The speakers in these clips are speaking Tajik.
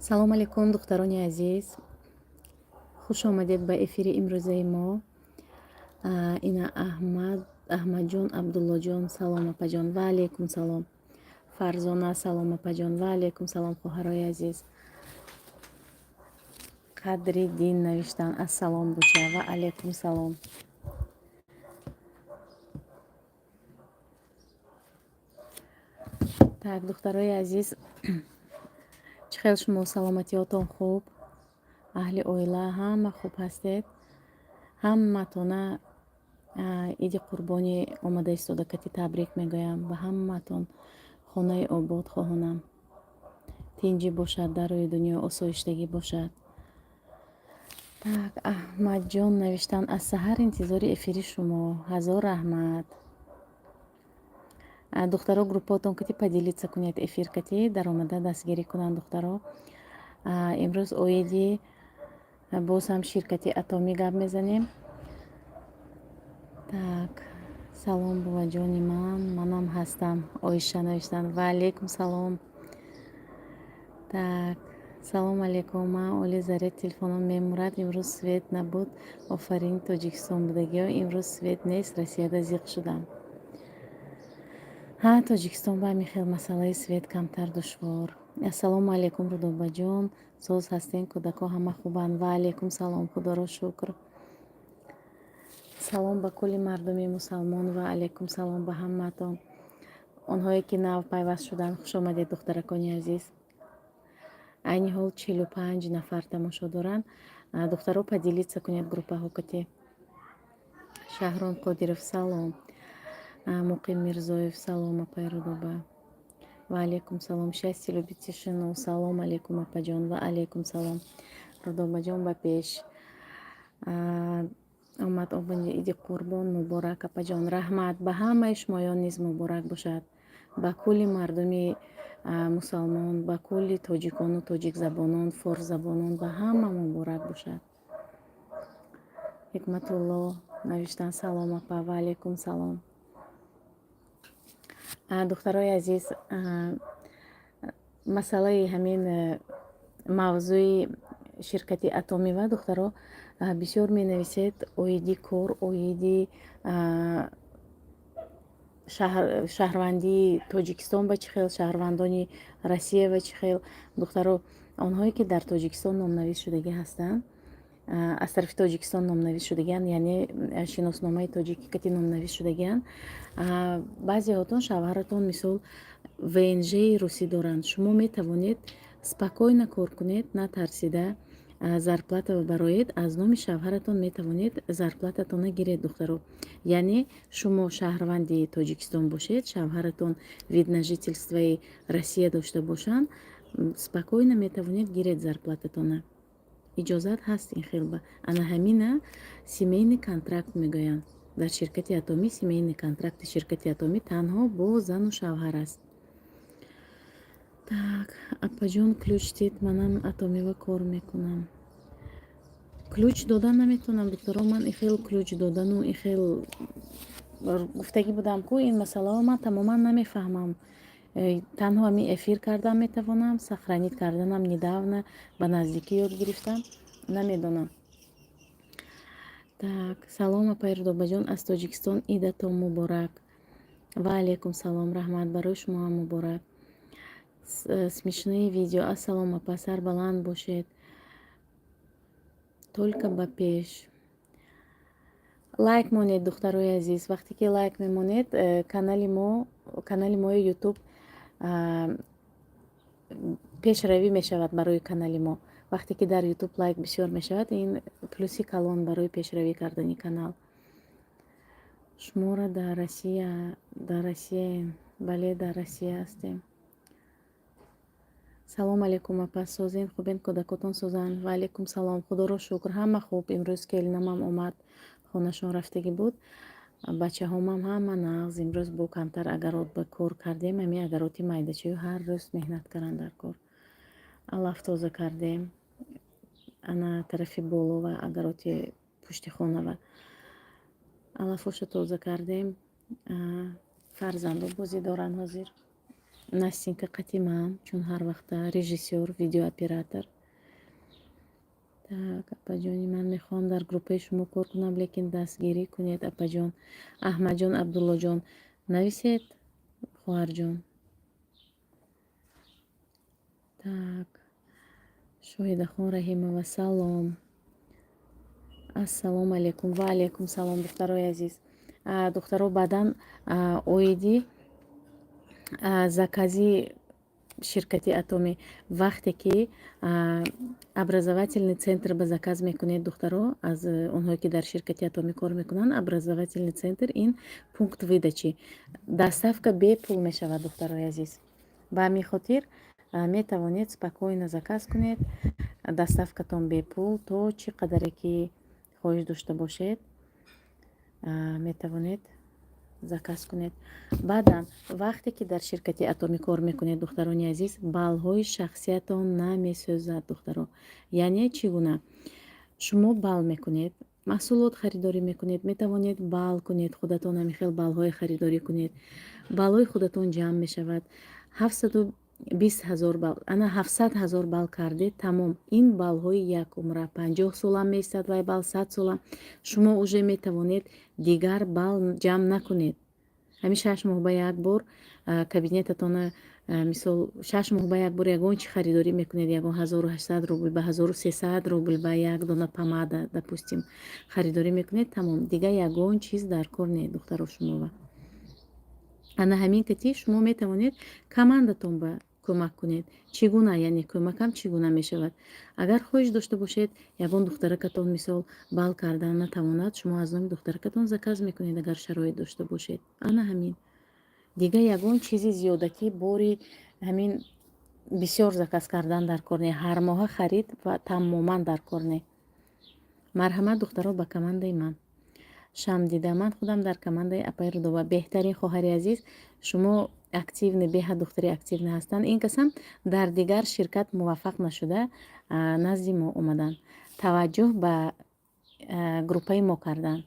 Салом алейкум, духтарони азиз, хуш омадед ба эфири имрӯзаи мо. Ина Аҳмад, Аҳмадҷон, Абдуллоҷон, салом, апаҷон, ва алейкум салом. Фарзона, салом, апаҷон, ва алейкум салом, хоҳарои азиз. Қадри дин навиштан: ассалом, буча, ва алейкум салом. Так, духтарои азиз, чӣ хел шумо, саломатиётон хуб, аҳли оила ҳама хуб ҳастед? Ҳаматона иди қурбони омада истода кати табрик мегӯям, ба ҳаматон хонаи обод хоҳонам, тинҷӣ бошад дар рӯи дунё, осоиштагӣ бошад. Так, Аҳмадҷон навиштан: аз саҳар интизори эфири шумо, ҳазор раҳмат. Духтаро, группаотон кати поделиться кунед, эфир кати даромада дастгирӣ кунанд духтаро. Имрӯз оиди боз ҳам ширкати Атомӣ гап мезанем. Так, салом, буваҷони ман, манам ҳастам, Оиша навиштанд, ва алейкум салом. Так, салом алейкум, ман оли заряд телефонам мемурад, имрӯз свет набуд, офарин Тоҷикистон будагиҳо, имрӯз свет нест, Россияда зиқ шудам. Ҳа, Тоҷикистон ба ҳамин хел масъалаи свет камтар душвор. Ассалому алейкум, Рудобаҷон, соз ҳастен, кӯдакҳо ҳама хубанд? Ва алейкум салом, худоро шукр. Салом ба кулли мардуми мусалмон, ва алейкум салом ба ҳамаатон. Онҳое ки нав пайваст шуданд, хуш омадед, духтаракони азиз. Айни ҳол 45 нафар тамошо доранд. Духтаро, поделиться кунед группаҳо кати. Шаҳром Қодиров, салом. Муқим Мирзоев, салом, апай Рудоба, ва алейкум салом. Счастье любит тишину, салом алейкум, апаҷон, ва алейкум салом. Рудобаҷон, ба пеш омад. Иди қурбон муборак, апаҷон, раҳмат, ба ҳамаи шумоён низ муборак бошад, ба кулли мардуми мусалмон, ба кулли тоҷикону тоҷикзабонон, форсзабонон, ба ҳама муборак бошад. Ҳикматулло навиштан: салом, апа, ва алейкум салом. Духтарои азиз, масъалаи ҳамин мавзӯи ширкати Атомива, духтаро, бисёр менависед оиди кор, оиди шаҳрвандии Тоҷикистон ба чӣ хел, шаҳрвандони Россия ба чӣ хел. Духтаро, онҳое ки дар Тоҷикистон номнавис шудагӣ ҳастанд, аз тарафи Тоҷикистон номнавис шудагианд, яъне шиносномаи тоҷикӣ кати номнавис шудагианд, баъзеҳотон шавҳаратон, мисол, ВНЖи русӣ доранд, шумо метавонед спокойно кор кунед, натарсида зарплата бароед, аз номи шавҳаратон метавонед зарплататонро гиред, духтаро. Яъне шумо шаҳрванди Тоҷикистон бошед, шавҳаратон вид на жительствои Россия дошта бошанд, спокойно метавонед гиред зарплататона, иҷозат ҳаст ин хелба. Ана ҳамина семейный контракт мегӯянд дар ширкати Атомӣ. Семейный контракти ширкати Атомӣ танҳо бо зану шавҳар аст. Так, апаҷон, ключ дид, манам Атомива кор мекунам. Ключ додан наметавонам, духтаро, ман ихел ключ додану ихел гуфтагӣ будам ку, ин масъаларо ман тамоман намефаҳмам. Танҳо ҳамин эфир кардан метавонам, сохранить карданам недавно, ба наздикӣ ёд гирифтам, намедонам. Так, салом, апай Рудобаҷон, аз Тоҷикистон, идатон муборак. Ва алейкум салом, раҳмат, барои шумо ҳам муборак. Смешные видео, ассалом, апа, сарбаланд бошед, только ба пеш. Лайк монед, духтарои азиз. Вақте ки лайк мемонед, канали мо, канали мои Ютуб пешравӣ мешавад барои канали мо. Вақте ки дар Ютуб лайк бисёр мешавад, ин плюси калон барои пешравӣ кардани канал. Шуморо дар Россия, дар Россияем, бале, дар Россия ҳастем. Салом алейкум, апа, созен, хубен, кӯдакотон созанд? Ва алейкум салом, худоро шукр, ҳама хуб. Имрӯз келинамам омад, хонашон рафтагӣ буд, бачаҳомам ҳама нағз. Имрӯз бо камтар огород ба кор кардем, ҳамин огороди майдачаю ҳар рӯз меҳнат кардан дар кор. Алаф тоза кардем, ана тарафи боло ва огороди пушти хонава алафоша тоза кардем. Фарзандо бозӣ доранд ҳозир. Настенька қати ман, чун ҳар вақта режиссёр, видеооператор. Так, апаҷони, ман мехоҳам дар группаи шумо кор кунам, лекин дастгирӣ кунед, апаҷон. Аҳмадҷон, Абдуллоҷон, нависед, хоҳарҷон. Так, Шоҳидахон Раҳимова, салом. Ассалому алайкум. Ва алайкум салом, духтарои азиз. Духтаро, баъдан оиди закази ширкати Атомӣ, вақте ки образовательный центр ба заказ мекунед, духтаро, аз онҳое ки дар ширкати Атомӣ кор мекунанд, образовательный центр ин пункт выдачи, доставка бепул мешавад, духтарои азиз. Ба ҳамин хотир метавонед спокойно заказ кунед, доставкатон бепул, то чӣ қадаре ки хоҳиш дошта бошед, метавонед заказ кунед. Баъдан, вақте ки дар ширкати Атомӣ кор мекунед, духтарони азиз, баллҳои шахсиятон намесӯзад, духтаро. Яъне чӣ гуна? Шумо балл мекунед, маҳсулот харидорӣ мекунед, метавонед балл кунед, худатон ҳамин хел баллҳое харидорӣ кунед, баллҳои худатон ҷамъ мешавад. 720 000 балл, ана 700 000 балл кардед, тамом. Ин баллҳои як умра, 50 солам меистад вай балл, 100 солам. Шумо уже метавонед дигар балл ҷамъ накунед. Ҳамин 6 моҳ ба як бор кабинетатона, мисол, 6 моҳ ба як бор ягон чӣ харидорӣ мекунед, ягон 1800 рубл ба 1300 рубл ба як дона помада, допустим, харидорӣ мекунед, тамом, дигар ягон чиз дар кор не, духтаро. Шумова ана ҳамин кати шумо метавонед командатон ба кӯмак кунед. Чӣ гуна? Яъне кӯмакам чӣ гуна мешавад? Агар хоҳиш дошта бошед, ягон духтаракатон, мисол, балл кардан натавонад, шумо аз номи духтаракатон заказ мекунед, агар шароит дошта бошед. Ана ҳамин. Дигар ягон чизи зиёдатӣ бори ҳамин бисёр заказ кардан дар кор не, ҳармоҳа харид ва тамоман дар кор не. Марҳамат, духтаро, ба командаи ман. Шамдида, ман худам дар командаи апаи Рудоба. Беҳтарин, хоҳари азиз, шумо активный, беҳад духтари активный ҳастанд. Ин касам дар дигар ширкат муваффақ нашуда, назди мо омаданд, таваҷҷӯҳ ба группаи мо карданд.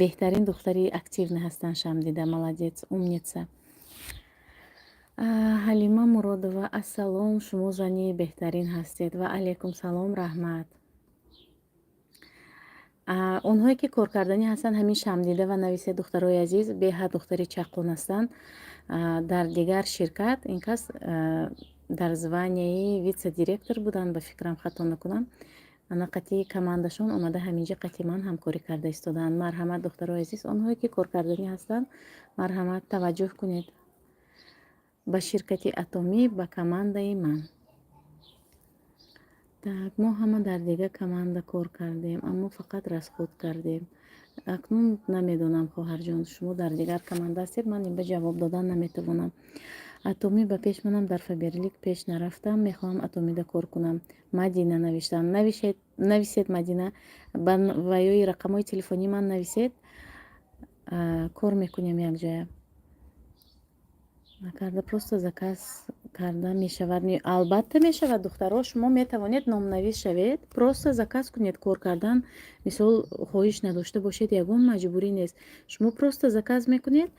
Беҳтарин духтари активный ҳастанд. Шамдида молодец, умница. Ҳалима Муродова, ассалом, шумо зани беҳтарин ҳастед. Ва алайкум салом, раҳмат. Онҳое ки коркарданӣ ҳастанд, ҳамин Шамдида ва нависед, духтарои азиз, беҳад духтари чаққон ҳастанд. Дар дигар ширкат ин кас дар званияи вице-директор буданд, ба фикрам, хато накунам. Ана қатъи командашон омада, ҳаминҷа қатъи ман ҳамкорӣ карда истодаанд. Марҳамат, духтарои азиз, онҳое ки коркарданӣ ҳастанд, марҳамат, таваҷҷӯҳ кунед ба ширкати Атомӣ, ба командаи ман. Так, мо ҳама дар дигар команда кор кардем, аммо фақат расход кардем. Акнун намедонам, хоҳарҷон, шумо дар дигар команда ҳастед, ман ин ба ҷавоб додан наметавонам. Атомӣ ба пеш, манам дар Фаберлик пеш нарафтам, мехоҳам Атомида кор кунам. Мадина навиштам. Нависед, Мадина, ба ваёи рақамҳои телефонии ман нависед, кор мекунем якҷоя. Накарда просто заказ карда мешавад? Албатта, мешавад, духтаро. Шумо метавонед номнавис шавед, просто заказ кунед. Кор кардан, мисол, хоҳиш надошта бошед, ягон маҷбурӣ нест, шумо просто заказ мекунед.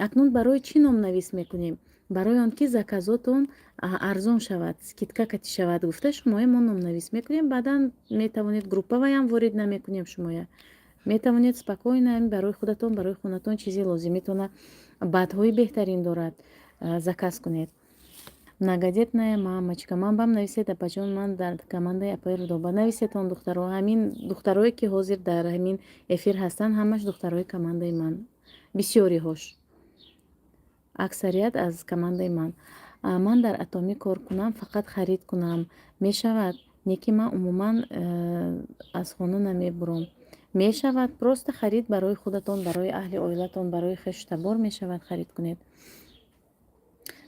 Акнун барои чӣ номнавис мекунем? Барои он ки заказотон арзон шавад, скидка кати шавад гуфта, шумоя мо номнавис мекунем. Баъдан метавонед, группаваям ворид намекунем шумоя, метавонед спокойно барои худатон, барои хонатон чизи лозимитона, БАДҳои беҳтарин дорад, заказ кунед. Многодетная мамочка, ман бам нависед, апаҷон, ман дар командаи апаи Рудоба. Нависетон, духтаро. Ҳамин духтарое ки ҳозир дар ҳамин эфир ҳастанд, ҳамаш духтарои командаи ман, бисёриҳош, аксарият аз командаи ман. Ман дар Атомӣ кор кунам, фақат харид кунам, мешавад? Не ки ман умуман аз хона намебурам. Мешавад, просто харид барои худатон, барои аҳли оилатон, барои хешу табор мешавад, харид кунед.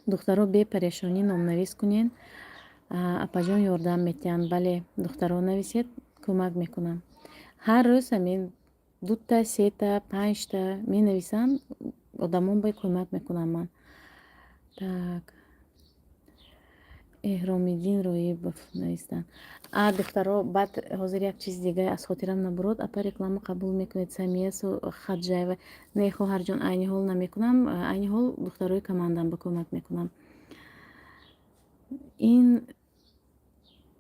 Духтаро, бепарешонӣ номнавис кунед, апаҷон ёрдам метиҳанд. Бале, духтаро, нависед, кӯмак мекунам. Ҳар рӯз ҳамин дута, сета, панҷта менависам, одамон ба кӯмак мекунам ман. Так. Эҳромиддин Роибов навистанд. А, духтаро, баъд ҳозир як чизи дига аз хотирам набурод. Апа, реклама қабул мекунед? Самия Хаджаева. Не, хоҳарҷон, айни ҳол намекунам. Айни ҳол духтарои командам ба кӯмак мекунам. Ин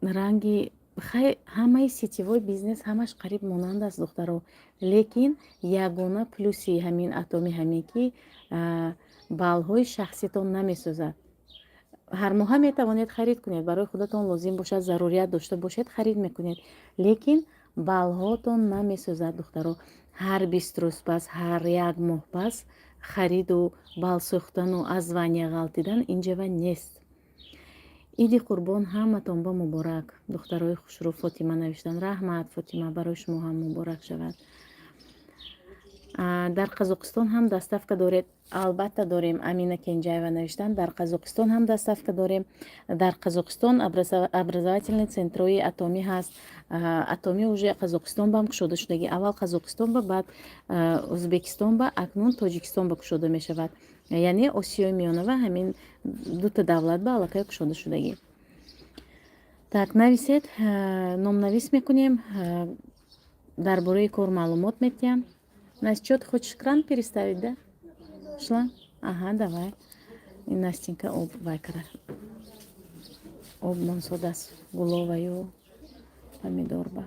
ранги хай, ҳамаи сетевой бизнес ҳамаш қариб монанд аст, духтаро, лекин ягона плюси ҳамин Атоми ҳамин ки баллҳои шахситон намесӯзад. Ҳар моҳа метавонед харид кунед, барои худатон лозим бошад, зарурият дошта бошед, харид мекунед, лекин баллҳоотон намесӯзад, духтаро. Ҳар 20 рӯз пас, ҳар як моҳ пас хариду балл сӯхтану аз звания ғалтидан инҷава нест. Иди Қурбон ҳаматон ба муборак, духтарои хушрӯ. Фотима навиштанд. Раҳмат, Фотима, барои шумо ҳам муборак шавад. Дар Қазоқистон ҳам доставка доред? Албатта, дорем. Амина Кенҷаева навиштанд. Дар Қазоқистон ҳам доставка дорем. Дар Қазоқистон образовательный центрои Атомӣ ҳаст. Атомӣ уже Қазоқистон ба ҳам кушода шудагӣ. Аввал Қазоқистон ба, баъд Ӯзбекистон ба, акнун Тоҷикистон ба кушода мешавад. Яъне Осиёи Миёнава ҳамин дута давлат ба аллакай кушода шудагӣ. Так, нависед, номнавис мекунем, дар бораи кор маълумот медиҳам. Настя, что ты хочешь, кран переставить, да? Шла? Ага, давай. И Настенька об вай кара. Об монсодас гуловаю помидорба.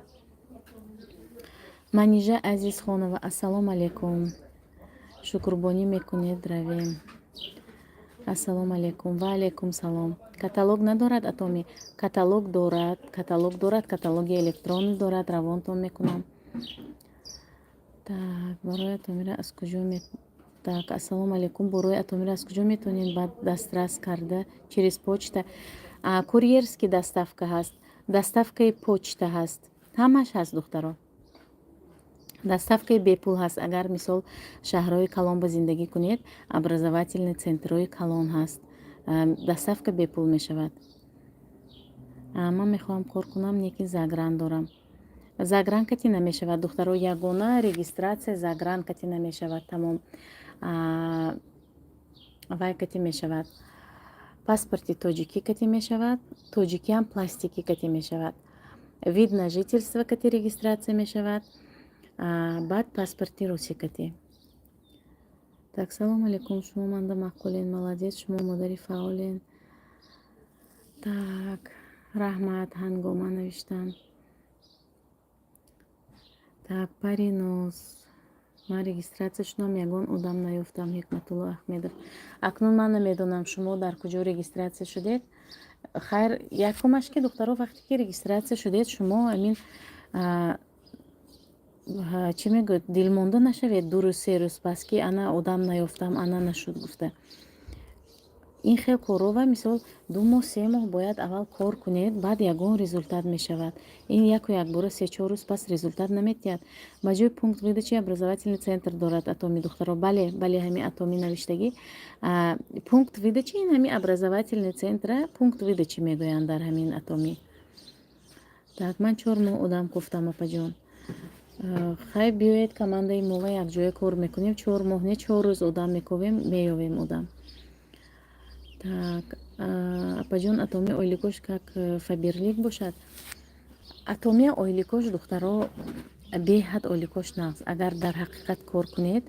Манижа Азизхонова, ассалому алейкум. Шукрбонӣ мекунед, равем. Ассалому алейкум. Ва алейкум салом. Каталог надорад Атоми? Каталог дорад, каталог дорад, каталоги электронӣ дорад, равонтон мекунам. Так, барои Атомира аз куҷо ме, так, ассалому алейкум. Барои Атомира аз куҷо метавонед баъд дастрас карда? Через почта, курьерский доставка ҳаст, доставкаи почта ҳаст, ҳамаш ҳаст, духтаро. Доставкаи бепул ҳаст. Агар, мисол, шаҳрҳои калон ба зиндагӣ кунед, образовательный центрҳои калон ҳаст, доставка бепул мешавад. Ман мехоҳам кор кунам, лекин загран дорам. Загран кати намешавад, духтаро. Ягона регистрация загран кати намешавад, тамом. Вай кати мешавад, паспорти тоҷикӣ кати мешавад, тоҷикиам пластикӣ кати мешавад, вид на жительство кати регистрация мешавад, баъд паспорти русӣ кати. Так, салому алейкум, шумо манда маъқулен, молодец, шумо модари фаъолен. Так, раҳмат, Ҳангома навиштанд. Так, Париноз, ман регистрация шудам, ягон одам наёфтам. Ҳикматулло Аҳмедов, акнун ман намедонам, шумо дар куҷо регистрация шудед. Хайр, якумаш ки, духтаро, вақте ки регистрация шудед, шумо амин чӣ мегӯяд, дилмонда нашавед 2 рӯз, 3 рӯз пас, ки ана одам наёфтам, ана нашуд гуфта. Ин хел корова, мисол, 2 моҳ, 3 моҳ бояд аввал кор кунед, баъд ягон результат мешавад. Ин яку якбора 3-4 рӯз пас результат наметиҳад. Ба ҷои пункт выдачи образовательный центр дорад Атоми, духтаро? Бале, бале, ҳамин Атоми навиштагӣ. Пункт выдачи ин ҳамин образовательный центра пункт выдачи мегӯянд дар ҳамин Атоми. Так, ман 4 моҳ одам гуфтам, апаҷон. Хай, биёед командаи мова, якҷоя кор мекунем. 4 моҳ не, 4 рӯз одам мековем, меёвем одам. Так, апаҷон, Атоми ойликош как Фаберлик бошад? Атомия ойликош, духтаро, беҳад ойликош нағз, агар дар ҳақиқат кор кунед.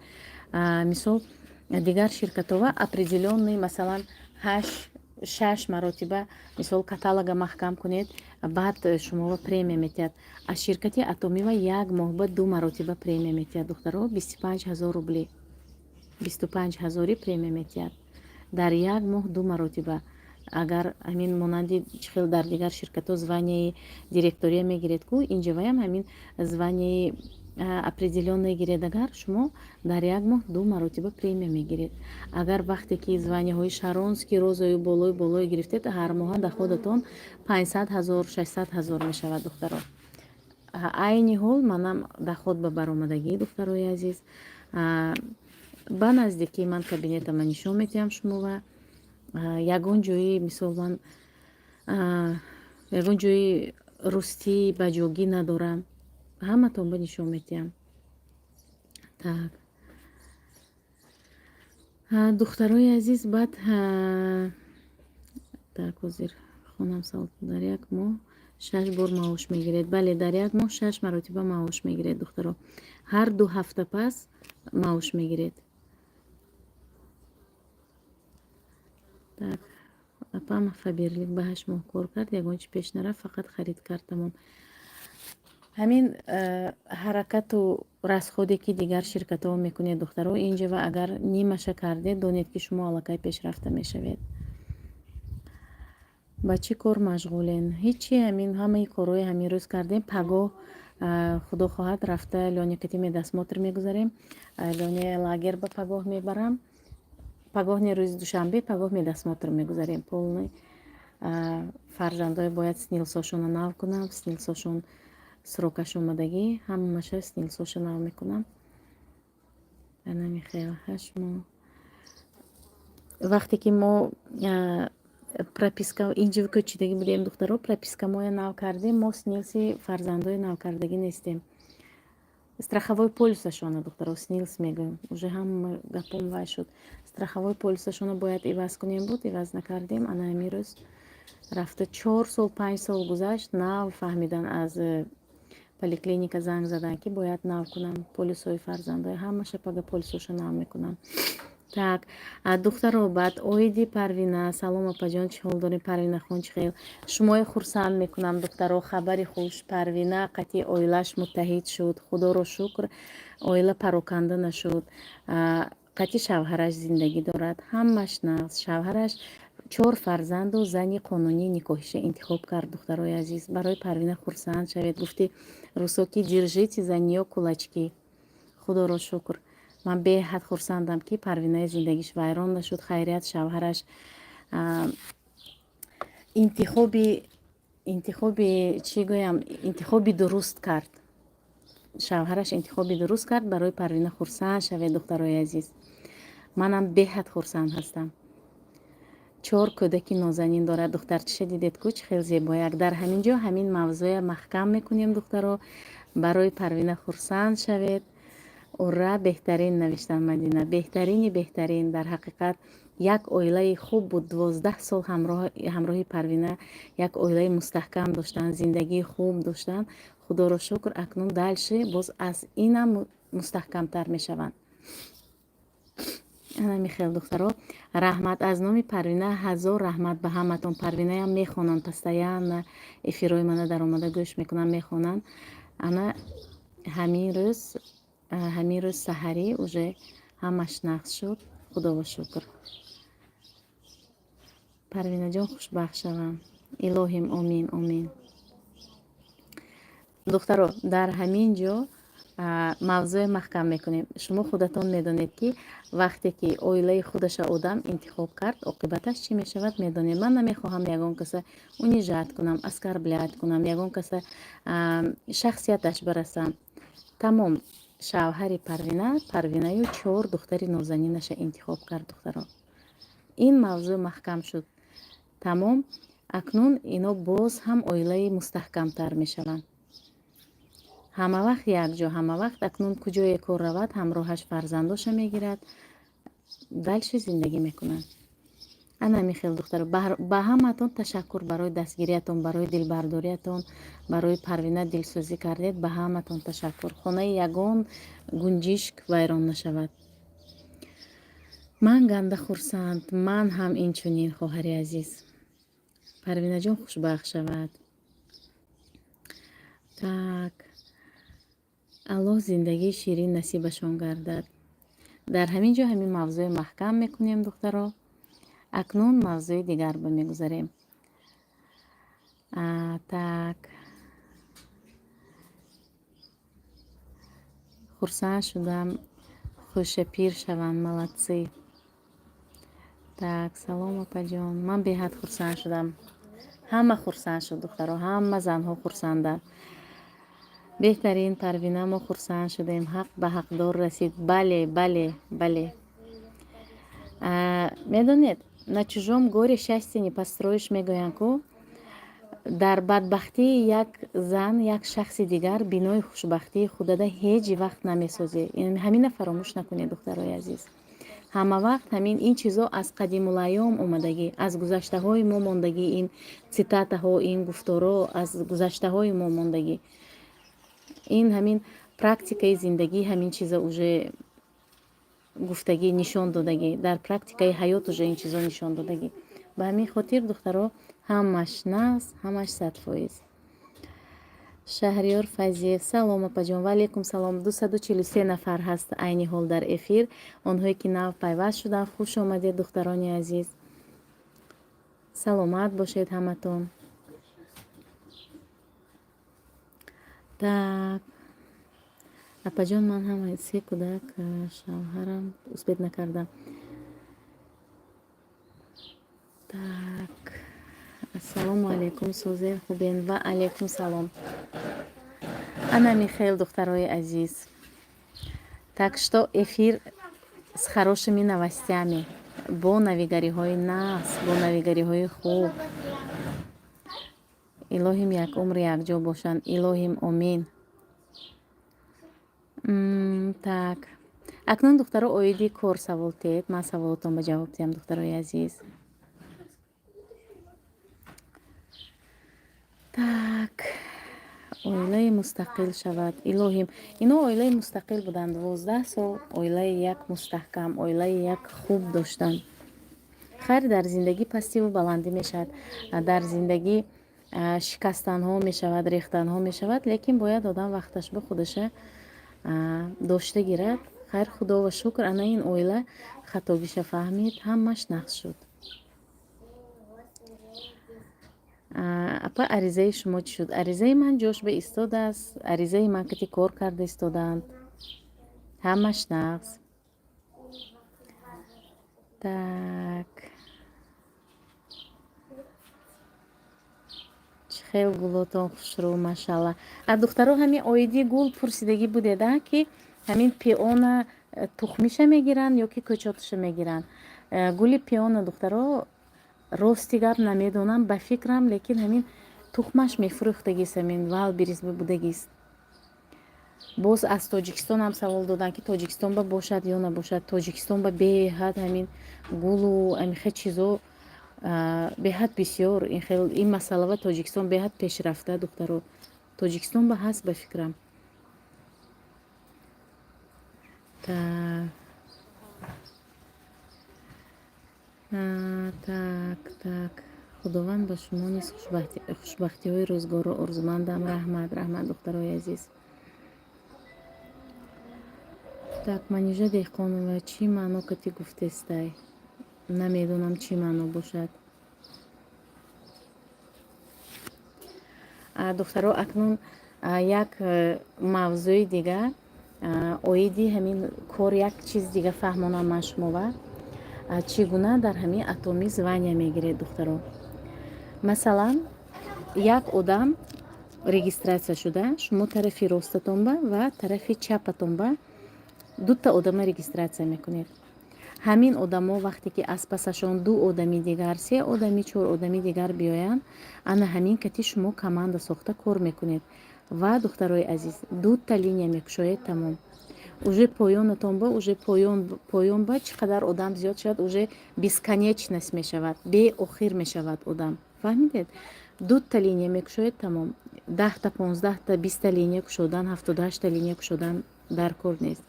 Мисол, дигар ширкатова определённый, масалан, ҳашт, шаш маротиба, мисол, каталога маҳкам кунед, баъд шуморо премия метиҳад. Аз ширкати Атомива як моҳ ба ду маротиба премия метиҳад, духтаро, 25 000 рубли, 25 ҳазорӣ премия метиҳад дар як моҳ ду маротиба. Агар ҳамин монанди чӣ хел дар дигар ширкатҳо званияи директория мегиред ку, инҷаваям ҳамин званияи определённое гиред, агар шумо дар як моҳ ду маротиба премия мегиред. Агар вақте ки званияҳои шаронский, розою болои болое гирифтед, ҳар моҳа доходатон 500 000, 600 000 мешавад, духтаро. Айни ҳол манам доход ба баромадагӣ, духтарои азиз, ба наздикӣ ман кабинетама нишон медиҳам шумова. Ягон ҷои, мисол, ман ягон ҷои рустӣ баҷогӣ надорам, ҳаматон ба нишон медиҳам. Так, духтарои азиз, баъд так, ҳозир хонда. Хонам савол: дар як моҳ шаш бор маош мегиред? Бале, дар як моҳ шаш маротиба маош мегиред, духтаро. Ҳар 2 ҳафта пас маош мегиред. Так, апам Фаберлик ба 8 моҳ кор кард, ягон чи пеш нарафт, фақат харид кард, тамом. Ҳамин ҳаракату расходе, ки дигар ширкатҳо мекунед, духтаро, инҷа ва агар нимаша кардед, донед, ки шумо аллакай пешрафта мешавед. Ба чӣ кор машғулен? Ҳичи, ҳамин ҳамаи корҳои ҳамин рӯз кардем. Пагоҳ, худо хоҳад, рафта Лёня кати медосмотр мегузарем. Лёня лагер ба пагоҳ мебарам. Пагоҳ не, рӯзи душанбе, пагоҳ медосмотр мегузарем полный. Фарзандое бояд СНИЛСошонро нав кунам, СНИЛСошон срокаш омадагӣ, ҳамаша СНИЛСоша нав мекунам. Анами хел 8 моҳ. Вақте ки мо прописка инҷо кӯчидагӣ будем, духтаро, прописка моя нав кардем, мо СНИЛСи фарзандои навкардагӣ нестем. Страховой полисашона, духтаро, СНИЛС мегӯем. Уже ҳама гапом вай шуд. Страховой полисашона бояд иваз кунем буд, иваз накардем. Ана ҳамин рӯз рафта, 4 сол, 5 сол гузашт, нав фаҳмидан, аз поликлиника занг задан, ки бояд нав кунам полисҳои фарзандои ҳамаша. Пага полисоша нав мекунам. Так, духтаро, баъд оиди Парвина. Салом, апаҷон, чӣ ҳол дорем? Парвинахон, чӣ хел? Шумои хурсанд мекунам, духтаро, хабари хуш: Парвина қати оилааш муттаҳид шуд. Худоро шукр, оила пароканда нашуд, қати шавҳараш зиндагӣ дорад, ҳамаш нағз. Шавҳараш чор фарзанду зани қонунии никоҳиша интихоб кард. Духтарои азиз, барои Парвина хурсанд шавед. Гуфти русо ки держите за неё кулачки. Худоро шукр, ман беҳад хурсандам, ки Парвинаи зиндагиш вайрон нашуд. Хайрият, шавҳараш интихоби, чӣ гӯям, интихоби дуруст кард. Шавҳараш интихоби дуруст кард. Барои Парвина хурсанд шавед, духтарои азиз. Манам беҳад хурсанд ҳастам. Чор кӯдаки нозанин дорад. Духтарчиша дидед ку, чӣ хел зебояк. Дар ҳамин ҷо ҳамин мавзӯя маҳкам мекунем, духтаро. Барои Парвина хурсанд шавед. Ура, беҳтарин, навиштан Мадина. Беҳтарини беҳтарин. Дар ҳақиқат як оилаи хуб буд. 12 сол ҳамроҳи Парвина як оилаи мустаҳкам доштанд, зиндагии хуб доштанд. Худоро шукр, акнун дальше боз аз инам мустаҳкамтар мешаванд. Ана хел, духтаро, раҳмат аз номи Парвина, ҳазор раҳмат ба ҳаматон. Парвинаям мехонанд, постоянно эфирҳои мана даромада гӯш мекунанд, мехонанд. Ана ҳамин рӯз саҳарӣ уже ҳамаш нағз шуд, худоро шукр. Парвинаҷон хушбахт шавам, илоҳим, омин, омин. Духтаро, дар ҳамин ҷо мавзӯе маҳкам мекунем. Шумо худатон медонед, ки вақте ки оилаи худаша одам интихоб кард, оқибаташ чӣ мешавад, медонед. Ман намехоҳам ягон каса унижать кунам, оскорблять кунам, ягон каса шахсияташ барасам. Тамом, шавҳари Парвина Парвинаю чор духтари нозанинаша интихоб кард. Духтаро, ин мавзӯъ маҳкам шуд, тамом. Акнун ино боз ҳам оилаи мустаҳкамтар мешаванд. Ҳамавақт якҷо, ҳамавақт. Акнун куҷое кор равад, ҳамроҳаш фарзандоша мегирад, дальше зиндагӣ мекунад. Ана ҳамин хел, духтаро, ба ҳамаатон ташаккур барои дастгириятон, барои дилбардориятон, барои Парвина дилсӯзӣ кардед. Ба ҳаматон ташаккур. Хонаи ягон гунҷишк вайрон нашавад. Ман ганда хурсанд, ман ҳам инчунин, хоҳари азиз. Парвинаҷон хушбахт шавад. Так, Аллоҳ зиндагии ширин насибашон гардад. Дар ҳамин ҷо ҳамин мавзӯи маҳкам мекунем, духтаро. Акнун мавзӯи дигар ба мегузарем. Так, хурсанд шудам, хушапир шаванд, молодцы. Так, салом, апаҷон, ман беҳад хурсанд шудам. Ҳама хурсанд шуд, духтаро, ҳама занҳо хурсанданд. Беҳтарин, Парвина, мо хурсанд шудем, ҳақ ба ҳақдор расид. Бале, бале, бале. Медонед, на чужом горе счастье не построишь, мегӯянд ку. Дар бадбахтии як зан, як шахси дигар бинои хушбахтии худада ҳеҷ вақт намесозӣ. Ҳамина фаромӯш накунед, духтарои азиз. Ҳама вақт ҳамин ин чизо аз қадимулайём омадагӣ, аз гузаштаҳои мо мондагӣ. Ин цитатаҳо, ин гуфторо аз гузаштаҳои мо мондагӣ. Ин ҳамин практикаи зиндагӣ ҳамин чиза уже гуфтагӣ, нишон додагӣ. Дар практикаи ҳаёт уже ин чизо нишон додагӣ. Ба ҳамин хотир, духтаро, ҳамаш нағз, ҳамаш 100%. Шаҳриёр Файзиев: «Салом, апаҷон». Ва алейкум салом. 243 нафар ҳаст айни ҳол дар эфир. Онҳое ки нав пайваст шуданд, хуш омадед, духтарони азиз. Саломат бошед ҳаматон. Так, апаҷон, ман ҳама се кӯдак, шавҳарам, успеть накардам. Так, ассалому алайкум, созен, хубен? Ва алайкум салом. Ана михел, духтарои азиз, так что эфир с хорошими новостями, бо навигариҳои нағз, бо навигариҳои хуб. Илоҳим, як умр якҷо бошанд, илоҳим, омин. Так, акнун, духтаро, оиди кор савол тед, ман саволотон ба ҷавоб диҳам, духтарои азиз. Так, оилаи мустақил шавад, илоҳим. Ино оилаи мустақил буданд, 12 сол оилаи як мустаҳкам, оилаи як хуб доштанд. Хайр, дар зиндагӣ пастиву баландӣ мешавад, дар зиндагӣ шикастанҳо мешавад, рехтанҳо мешавад, лекин бояд одам вақташ ба худаша дошта гирад. Хайр, худова шукр, ана ин оила хатогиша фаҳмид, ҳамаш нағз шуд. Апа, аризаи шумо чӣ шуд? Аризаи ман ҷош ба истодааст, аризаи ман кати кор карда истодаанд, ҳамаш нағз. Так, чӣ хел гулотон хушрӯ, машалла. А духтаро, ҳамин оиди гул пурсидагӣ будед, а ки ҳамин пиона тухмиша мегиранд ё ки кӯчоташа мегиранд? Гули пиона, духтаро, рости гап намедонам, ба фикрам, лекин ҳамин тухмаш мефурӯхтагист, ҳамин Wildberries будагист. Боз аз Тоҷикистон ҳам савол доданд, ки Тоҷикистон ба бошад ё набошад. Тоҷикистон ба беҳад ҳамин гулу ҳамин чизо беҳад бисёр. Ин хел ин масъала Тоҷикистон беҳад пешрафта, духтаро. Тоҷикистон ба ҳаст, ба фикрам. Так, так, так, худованд ба шумо низ хушбахтиҳои рӯзгорро орзумандам. Раҳмат, раҳмат, духтарои азиз. Так, Манижа Деҳқонова: «Чӣ маъно кати гуфтестай?» Намедонам, чӣ маъно бошад. Духтаро, акнун як мавзӯи дигар оиди ҳамин кор, як чиз дига фаҳмонам ман шумова. Чӣ гуна дар ҳамин Атоми звания мегиред, духтаро? Масалан, як одам регистрация шуда, шумо тарафи ростатонба ва тарафи чапатонба дута одама регистрация мекунед. Ҳамин одамо вақте ки аз пасашон ду одами дигар, се одами, чор одами дигар биёянд, ана ҳамин кати шумо команда сохта кор мекунед. Ва, духтарои азиз, дута линия мекушоед, тамом. Уже поёнатон ба, уже поён ба чӣ қадар одам зиёд шавад, уже бесконечность мешавад, беохир мешавад одам, фаҳмидед? Дута линия мекушоед, тамом. 10-та, 15-та, 20-та линия кушодан, 78-та линия кушодан дар кор нест.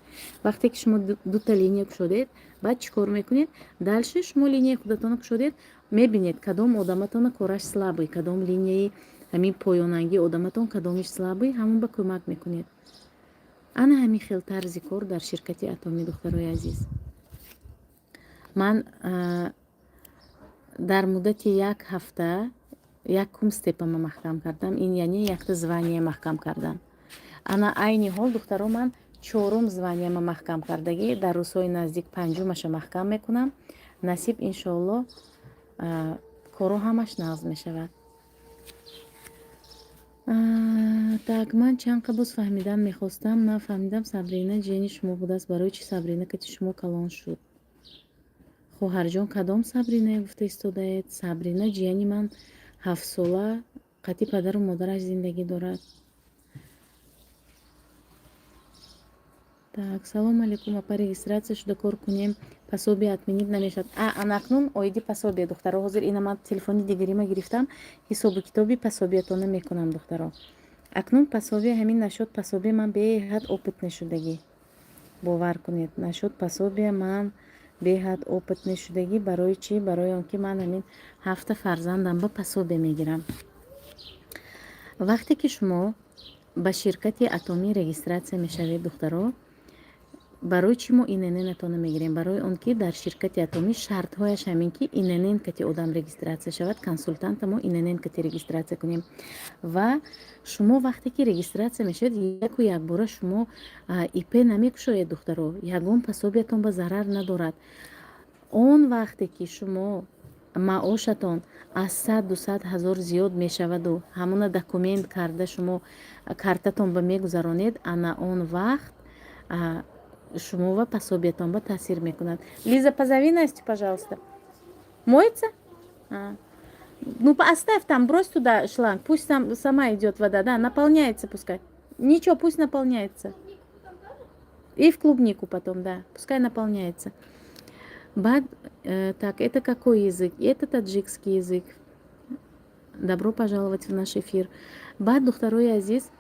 Вақте ки шумо дута линия кушодед, баъд чӣ кор мекунед дальше? Шумо линияи худатонро кушодед, мебинед, кадом одаматона кораш слабый, кадом линияи ҳамин поёнангии одаматон кадомиш слабый, ҳамон ба кӯмак мекунед. Ана ҳамин хел тарзи кор дар ширкати Атомӣ, духтарои азиз. Ман дар муддати як ҳафта якум степама маҳкам кардам, ин яъне якта звания маҳкам кардам. Ана айни ҳол, духтаро, ман чорум званияма маҳкам кардагӣ, дар рӯзҳои наздик панҷумаша маҳкам мекунам, насиб, иншоалло. Коро ҳамаш нағз мешавад. Так, ман чанд қа боз фаҳмидан мехостам, нафаҳмидам. Сабрина ҷияни шумо будааст? Барои чӣ Сабрина кати шумо калон шуд? Хоҳарҷон, кадом Сабринае гуфта истодаед? Сабрина ҷияни ман 7-сола қати падару модараш зиндагӣ дорад. Так, салому алейкум, апа, регистрация шуда кор кунем. Пособие отменить намешавад. Анакнун оиди пособие, духтаро, ҳозир ина ман телефони дигарима гирифтам, ҳисобу китоби пособиятона мекунам, духтаро. Акнун пособие, ҳамин насчёт пособие ман беҳад опытный шудагӣ, бовар кунед, насчёт пособие ман беҳад опытный шудагӣ. Барои чӣ? Барои он ки ман ҳамин ҳафта фарзандам ба пособие мегирам. Вақте ки шумо ба ширкати Атомӣ регистрация мешавед, духтаро, барои чӣ мо ИНН-атонро мегирем? Барои он ки дар ширкати Атомӣ шартҳояш ҳамин, ки ИНН кати одам регистрация шавад, консультанта мо ИНН кати регистрация кунем. Ва шумо вақте ки регистрация мешавед, яку якбора шумо ИП намекушоед, духтаро, ягон пособиятон ба зарар надорад. Он вақте ки шумо маошатон аз 100-200 ҳазор зиёд мешаваду ҳамона документ карда шумо картатон ба мегузаронед, ана он вақт шумо ва пособиятон ба таъсир мекунад. Лиза, позови Настю, пожалуйста. Моется? Ну, оставь там, брось туда шланг, пусть там сама идет вода, да, наполняется пускай. Ничего, пусть наполняется. И в клубнику потом, да, пускай наполняется. Баъд, так, это какой язык? Это таджикский язык. Добро пожаловать в наш эфир. Баъд, духтарои азиз,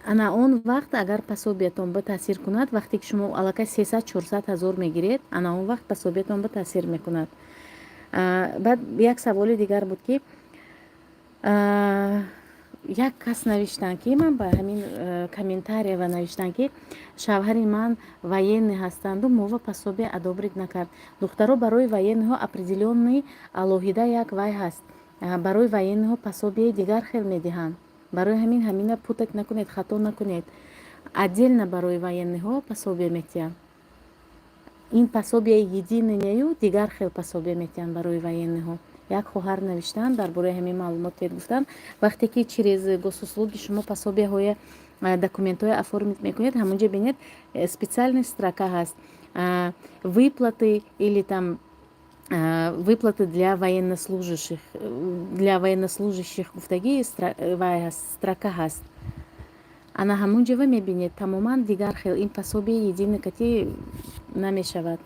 ана он вақт агар пособиятон ба таъсир кунад, вақте ки шумо аллакай 300-400 ҳазор мегиред, ана он вақт пособиятон ба таъсир мекунад. Баъд як саволи дигар буд, ки як кас навиштанд, ки ман ба ҳамин комментариява навиштанд, ки шавҳари ман военный ҳастанду мова пособие одобрить накард. Духтаро, барои военныйҳо определённый алоҳида як вай ҳаст, барои военныйҳо пособияи дигар хел медиҳанд. Барои ҳамин ҳамина путать накунед, хато накунед. Отдельно барои военныйҳо пособие метиҳанд. Ин пособияи единый нею, дигар хел пособие метиҳанд барои военныйҳо. Як хоҳар навиштанд, дар бораи ҳамин маълумот гуфтанд. Вақте ки через Госуслуги шумо пособияҳои, документҳои оформить мекунед, ҳамонҷо бинед, специальный строка ҳаст: выплаты или там выплаты для военнослужащих гуфтагӣ вай ҳаст, строка ҳаст. Ана ҳамон ҷова мебинед, тамоман дигар хел, ин пособие единый кати намешавад.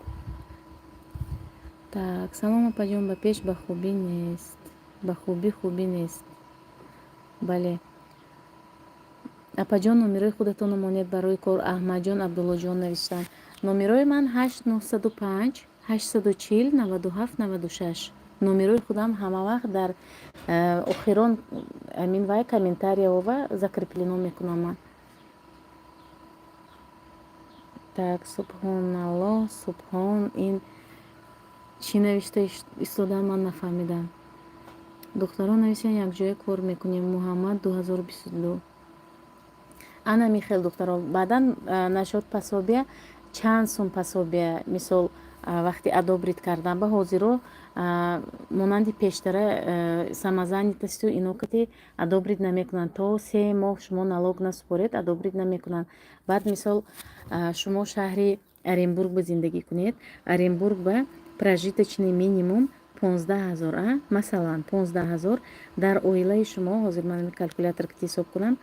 Так, салом, апаҷон, ба пеш ба хубӣ нест, ба хубӣ хубӣ нест. Бале, апаҷон, номерои худатонро монед барои кор. Аҳмадҷон Абдуллоҷон навиштанд. Номерои ман 8 905 840 97 96. Номерои худам ҳама вақт дар охирон амин вай комментарияова закреплено мекунам ман. Так, субҳоналлоҳ, субҳон, ин чӣ навишта истодан, ман нафаҳмидам. Духтарон нависанд, якҷоя кор мекунем. Муҳаммад 2022. Ана михел, духтаро. Баъдан насчёт пособия, чанд сум пособия, мисол, вақти одобрить кардан ба ҳозиро монанди пештара самозанятостью ино кати одобрить намекунанд. То 3 моҳ шумо налог насупоред, одобрить намекунанд. Баъд, мисол, шумо шаҳри Оренбург ба зиндагӣ кунед, Оренбург ба прожиточный минимум 15 000, масалан, 15 000 дар оилаи шумо. Ҳозир ман калькулятор ки ҳисоб кунам,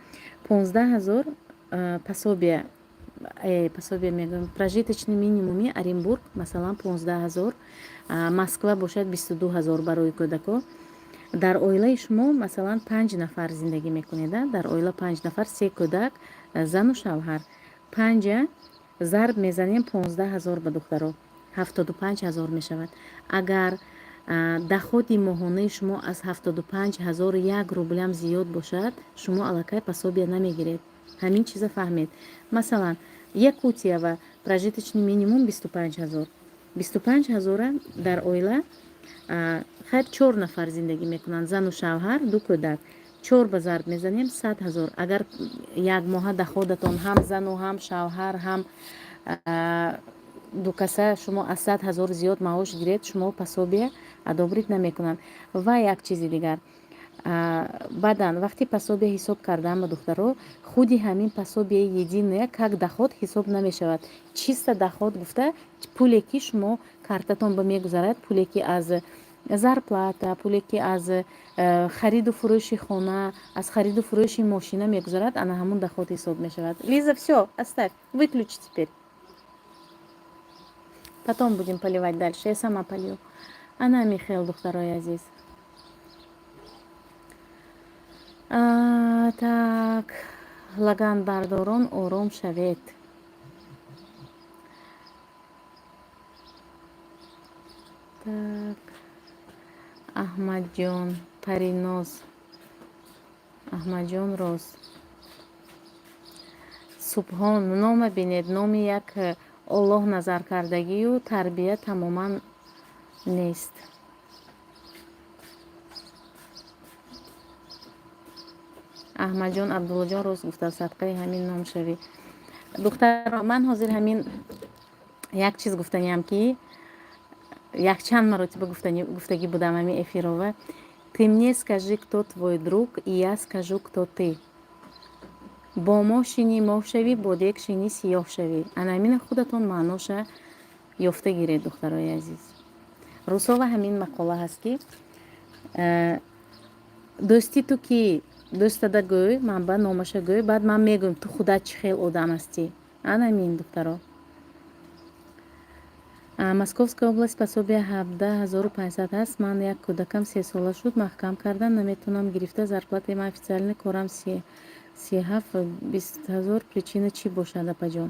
15 000 пособия, пособие мегӯям, прожиточный минимуми Оренбург, масалан, 15 000, Москва бошад 22 000 барои кӯдако. Дар оилаи шумо, масалан, панҷ нафар зиндагӣ мекунед, дар оила панҷ нафар, се кӯдак, зану шавҳар, панҷа зарб мезанем 15 000 ба, духтаро, 75 000 мешавад. Агар доходи моҳонаи шумо аз 75 000 як рублям зиёд бошад, шумо аллакай пособия намегиред. Ҳамин чиза фаҳмед. Масалан, Якутия ва прожиточный минимум 25 000, 25 ҳазора дар оила, хайр, чор нафар зиндагӣ мекунанд, зану шавҳар, ду кӯдак, чор ба зарб мезанем, 100 000. Агар як моҳа доходатон, ҳам зану ҳам шавҳар, ҳам дукаса, шумо аз 100 000 зиёд маош гиред, шумо пособия одобрить намекунанд. Ва як чизи дигар, баъдан вақти пособия ҳисоб кардан ба, духтаро, худи ҳамин пособияи единая как доход ҳисоб намешавад. Чисто доход гуфта, пуле ки шумо картатон ба мегузарад, пуле ки аз зарплата, пуле ки аз хариду фурӯши хона, аз хариду фурӯши мошина мегузарад, ана ҳамун доход ҳисоб мешавад. Лиза, всё, оставь, выключи теперь. Потом будем поливать дальше, я сама полью. Ана ҳамин хел, духтарои азиз. Так, лаганбардорон, ором шавед. Так, Аҳмадҷон, Париноз, Аҳмадҷон Роз, Субҳон. Нома бинед, номи як Оллоҳ назаркардагию тарбия тамоман нест. Аҳмадҷон Абдуллоҷон рост гуфта, садқаи ҳамин ном шавӣ. Духтаро, ман ҳозир ҳамин як чиз гуфтаниям, ки якчанд маротиба гуфтагӣ будам ҳамин эфирова: ты мне скажи, кто твой друг, и я скажу, кто ты. Бо моҳ шинӣ, моҳ шавӣ, бо дег шинӣ, сиёҳ шавӣ. Ана ҳамина худатон маъноша ёфта гиред, духтарои азиз. Русова ҳамин мақола ҳаст, ки дӯсти ту ки дӯстада гӯй, ман ба номаша гӯй, баъд ман мегӯям, ту худат чӣ хел одам ҳастӣ. Ана ҳамин, духтаро. Московская область, пособие 17 500 ҳаст. Ман як кӯдакам 3 сола шуд, маҳкам кардан наметавонам гирифта. Зарплатаи ман официально корам 37 20 ҳазор. Причина чӣ бошад, апаҷон?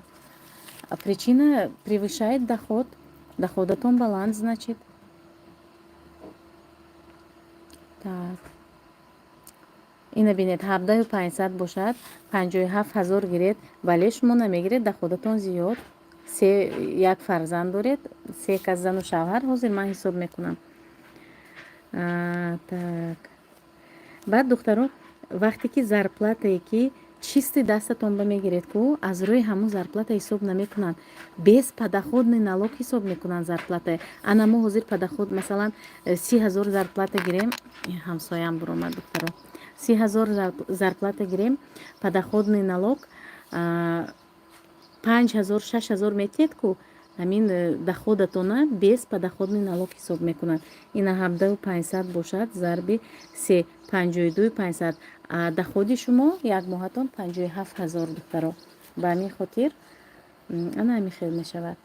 Причина: превышает доход. Доходатон баланд, значит. Так, ина бинед, 17 500 бошад, 57 000 гиред. Бале, шумо намегиред, доходатон зиёд. Се як фарзанд доред, се кас зану шавҳар. Ҳозир ман ҳисоб мекунам. Так, баъд, духтаро, вақте ки зарплатае ки чистый дастатон ба мегиред ку, аз рӯи ҳамун зарплата ҳисоб намекунанд, без подоходный налог ҳисоб мекунанд зарплата. Ана мо ҳозир подоход, масалан, 30 000 зарплата гирем. Ҳамсоям буромад, духтаро. 30 000 зарплата гирем, подоходный налог 5000, 6000 метиҳед ку, ҳамин доходатона без подоходный налог ҳисоб мекунанд. Ина 17 500 бошад, зарби се, 52 500. Доходи шумо як моҳатон 57 000, духтаро. Ба ҳамин хотир ана ҳамин хел мешавад.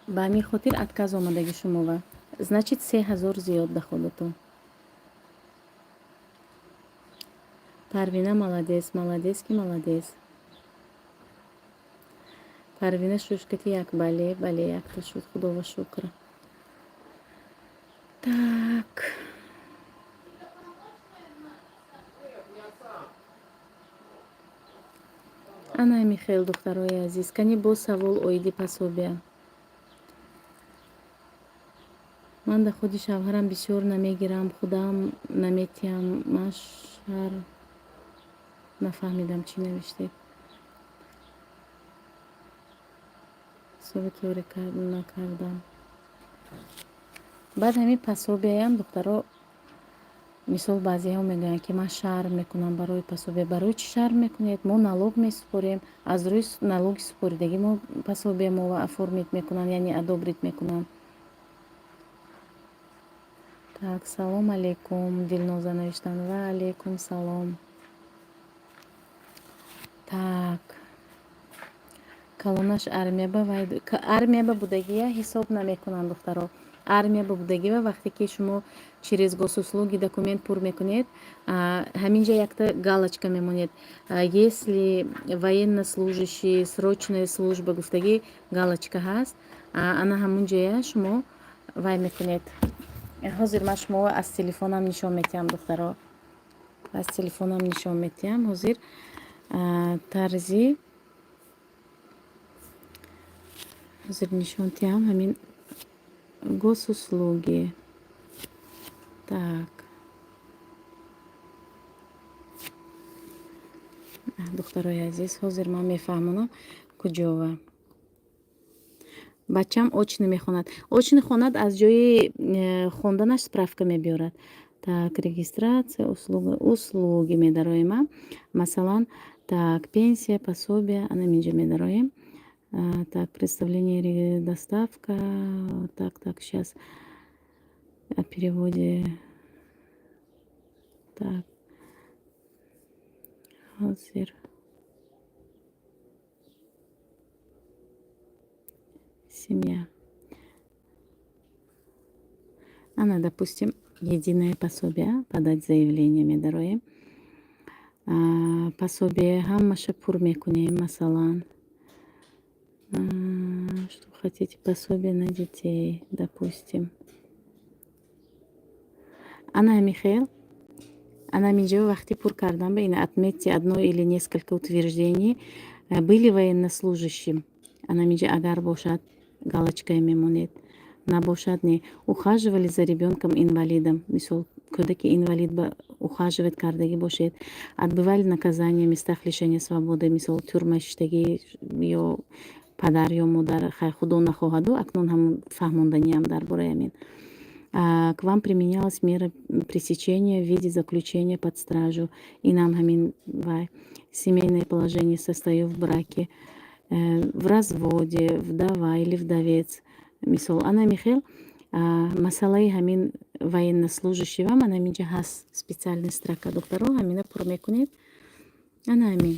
Ба ҳамин хотир отказ омадаги шумова. Значит, 3000 зиёд доходатон. Парвина молодец, молодец ки молодец. Парвина шушкати як, бале, бале, якта шуд, худова шукр. Так, ана ҳамин хел, духтарои азиз. Кани боз савол оиди пособия? Ман доходи шавҳарам бисёр намегирам, худам наметиҳам. Ман шар нафаҳмидам, чӣ навиштед. Ҳисоби тӯре накардам. Баъд ҳамин пособияям, духтаро, мисол, баъзеҳо мегӯянд, ки ман шарм мекунам барои пособия. Барои чӣ шарм мекунед? Мо налог месупорем, аз рӯи налоги супоридагӣ мо пособия мо оформить мекунанд, яъне одобрить мекунанд. Так, салом алейкум, Дилноза навиштанд. Ва алейкум салом. Так, калонаш армия ба, вай армия ба будагия ҳисоб намекунанд, духтаро. Армия ба будагива, вақте ки шумо через госуслуги документ пур мекунед, ҳамин ҷа якта галочка мемонед: если военнослужащий, срочная служба гуфтагӣ галочка ҳаст. Ана ҳамун ҷоя шумо вай мекунед. Ҳозир ман шумо аз телефонам нишон метиҳам, духтаро, аз телефонам нишон метиҳам ҳозир тарзи. Ҳозир нишон тиҳам ҳамин госуслуги. Так, духтарои азиз, ҳозир ман мефаҳмонам куҷова. Бачам очно мехонад. Очно хонад, аз ҷои хонданаш справка мебиёрад. Так, регистрация, услуга, услуги медароем. Масалан, так, пенсия, пособия, ана инҷа медароем. Так, представление, доставка. Так, так, сейчас о переводе. Так, ҳозир. Ана, допустим, единое пособие, подать заявление медароем. Пособие ҳамаша пур мекунем, масалан, что хотите, пособие на детей, допустим. Ана ҳамин хел, ана ҳаминҷо вақти пур кардан ба ин «Отметьте одно или несколько утверждений». Были военнослужащим, ана ҳаминҷо агар бошад, галочкае мемонед, набошад, не. Ухаживали за ребенком инвалидом, мисол, кӯдаки инвалид ба ухаживать кардагӣ бошед. Отбывали наказание в местах лишения свободы, мисол, тюрьма шиштагӣ ё падар ё модар, хай, худо нахоҳаду, акнун ҳамун фаҳмонданиам дар бораи ҳамин. К вам применялась мера пресечения в виде заключения под стражу, инам ҳамин вай. Семейное положение: состою в браке, в разводе, вдова или вдовец, мисол. Ана ҳамин хел масъалаи ҳамин военнослужащий вам ана ҳаминҷа ҳаст, специальная строка, духтаро, ҳамина пур мекунед. Ана ҳамин.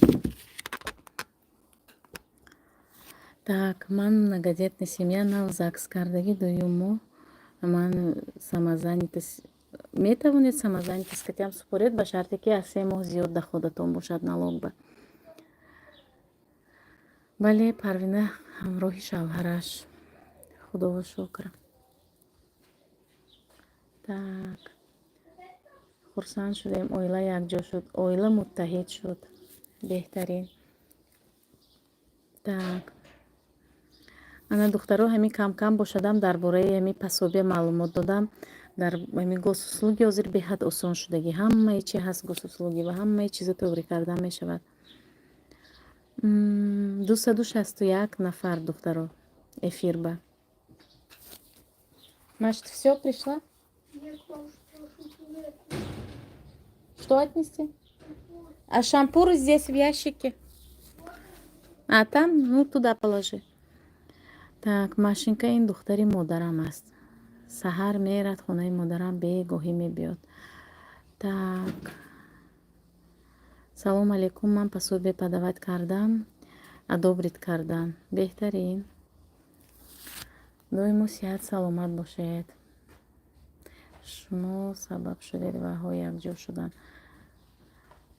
Так, ман многодетная семья, нав ЗАГС кардагӣ, дуюм моҳ. Ман самозанятость, метавонед самозанятость катиам супоред, ба шарте ки аз 3 моҳ зиёд доходатон бошад налог ба. Бале, Парвина ҳамроҳи шавҳараш, худоро шукр. Так, хурсанд шудем, оила якҷо шуд, оила муттаҳид шуд, беҳтарин. Так, ана, духтаро, ҳамин кам-кам бошадам дар бораи ҳамин пособия маълумот додам. Дар ҳамин Госуслуги ҳозир беҳад осон шудагӣ, ҳамаи чи ҳаст Госуслуги ва ҳамаи чизо тӯғрӣ кардан мешавад. 261 нафар, духтаро, эфир ба. Маш, ты все пришла? Я к вам что. Что отнести? А шампур здесь, в ящике. А там, ну, туда положи. Так, Машинка ин духтари модарам аст. Саҳар мерад хонаи модарам, бегоҳӣ мебиёд. Так. Салом алейкум, ман пособие подавать кардам, одобрить кардан. Беҳтарин. Доимо сиҳат саломат бошед. Шумо сабаб шудед ваҳо якҷо шудан.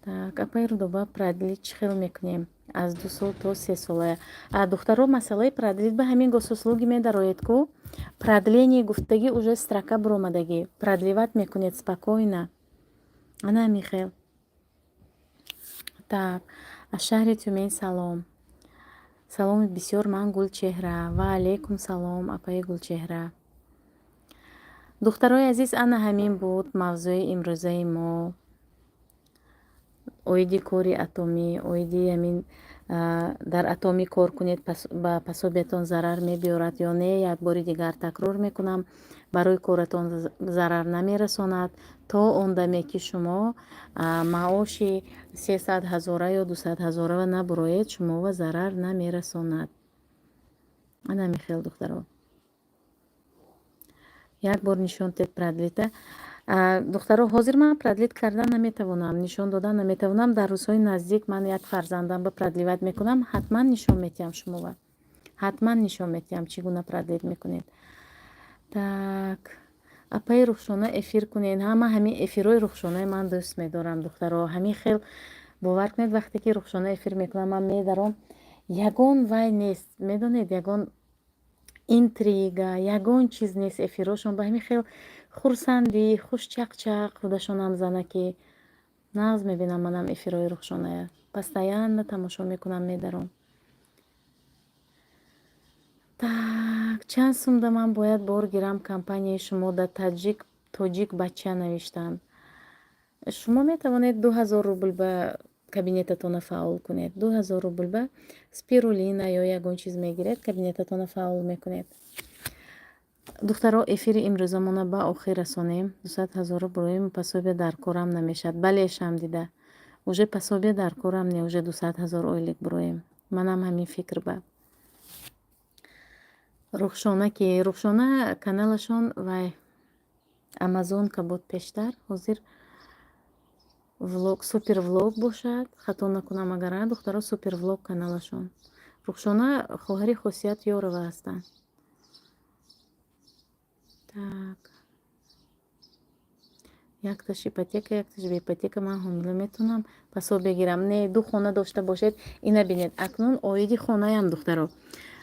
Так, апаи Рудоба, продлить чӣ хел мекунем? Аз 2 сол то 3 солая. А, духтаро, масъалаи продлить ба ҳамин Госуслуги медароед ку, продление гуфтагӣ уже строка буромадагӣ. Продлевать мекунед спокойно. Ана ҳамин хел. Так, аз шаҳри Тюмень салом. Саломи бисёр, ман Гулчеҳра. Ва алейкум салом, апаи Гулчеҳра. Духтарои азиз, ана ҳамин буд мавзӯи имрӯзаи мо. Оиди кори атомӣ, оиди ҳамин дар атомӣ кор кунед, ба пособиятон зарар мебиёрад ё не. Як бори дигар такрор мекунам, барои коратон зарар намерасонад, то он даме ки шумо маоши 300 ҳазора ё 200 ҳазорава набуроед, шумова зарар намерасонад. Ана ҳамин хел, духтаро. Як бор нишон дед продлить а. Духтаро, ҳозир ман продлить кардан наметавонам, нишон додан наметавонам. Дар рӯзҳои наздик ман як фарзандам ба продлевать мекунам, ҳатман нишон метиҳам шумова, ҳатман нишон метиҳам, чӣ гуна продлить мекунед. Так, апаи Рухшона, эфир кунед. Ҳама ҳамин эфирҳои Рухшонаи ман дӯст медорам, духтаро. Ҳамин хел, бовар кунед, вақте ки Рухшона эфир мекунам, ман медаром, ягон вай нест, медонед, ягон интрига, ягон чиз нест. Эфирҳошон ба ҳамин хел хурсандӣ, хушчақчақ, худашонам занаки нағз мебинам. Манам эфирҳои Рухшоная постоянно тамошо мекунам, медаром. Так, чанд сумда ман бояд бор гирам компанияи шумо да? Таҷик, тоҷик бача навиштанд. Шумо метавонед 2000 рубл ба кабинетатона фаъол кунед. 2000 рубл ба спирулина ё ягон чиз мегиред, кабинетатона фаъол мекунед. Духтаро, эфири имрӯзамона ба охир расонем. 200 ҳазорро буроем, пособия дар корам намешавад. Бале, Шамдида, уже пособия дар корам не, уже 200 ҳазор ойлик буроем. Манам ҳамин фикр ба. Рухшона ки Рухшона каналашон вай Амазонка буд пештар, ҳозир влог, супер влог бошад, хато накунам агар, а, духтаро, супер влог каналашон. Рухшона хоҳари Хосият Ёрова ҳастанд. Так. Якташ ипотека, якташ бе ипотека, ман ҳомила метавонам пособие гирам? Не, ду хона дошта бошед. Ина бинед, акнун оиди хонаям, духтаро.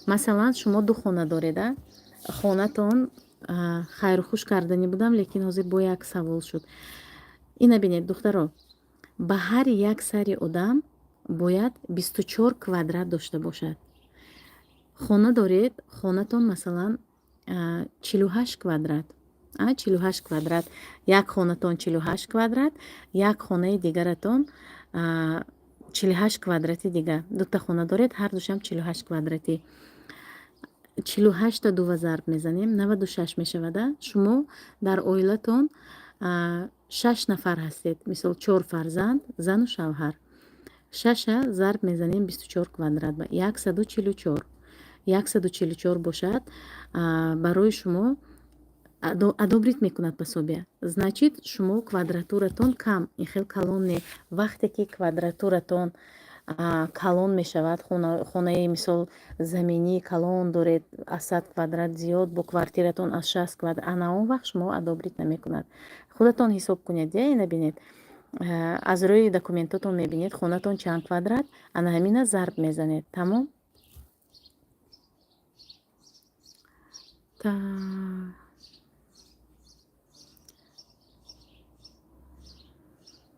Масалан, шумо ду хона доред, а хонатон хайру хуш карданӣ будам, лекин ҳозир бо як савол шуд. Ина бинед, духтаро, ба ҳар як сари одам бояд 24 квадрат дошта бошад. Хона доред, хонатон, масалан, 48 квадрат, 48 квадрат, як хонатон 48 квадрат, як хонаи дигаратон 48 квадрати дига, дута хона доред, ҳардушам 48 квадратӣ. 48-та дува зарб мезанем, 96 мешавада. Шумо дар оилатон шаш нафар ҳастед, мисол, чор фарзанд, зану шавҳар. Шаша зарб мезанем 24 квадрат ба 144. 144 бошад, барои шумо одобрить мекунад пособия. Значит, шумо квадратуратон кам, ин хел калон не. Вақте ки квадратуратон калон мешавад, хонаи, мисол, заминии калон доред, аз 100 квадрат зиёд, бо квартиратон аз 60 квадрат, ана он вақт шумо одобрить намекунад. Худатон ҳисоб кунед, я ина бинед, аз рӯи документотон мебинед, хонатон чанд квадрат, ана ҳамина зарб мезанед, тамом. Так,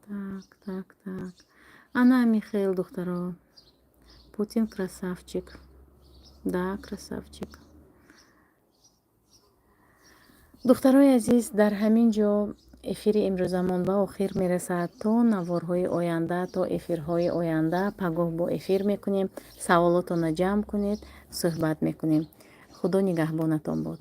так, так, так. Ана Михаил, духтаро. Путин красавчик. Да, красавчик. Духтарои азиз, дар ҳамин ҷо эфири имрӯзамон ба охир мерасад. То наворҳои оянда, то эфирҳои оянда, пагоҳ бо эфир мекунем. Саволотонро ҷамъ кунед, суҳбат мекунем. Худо нигаҳбонатон бод.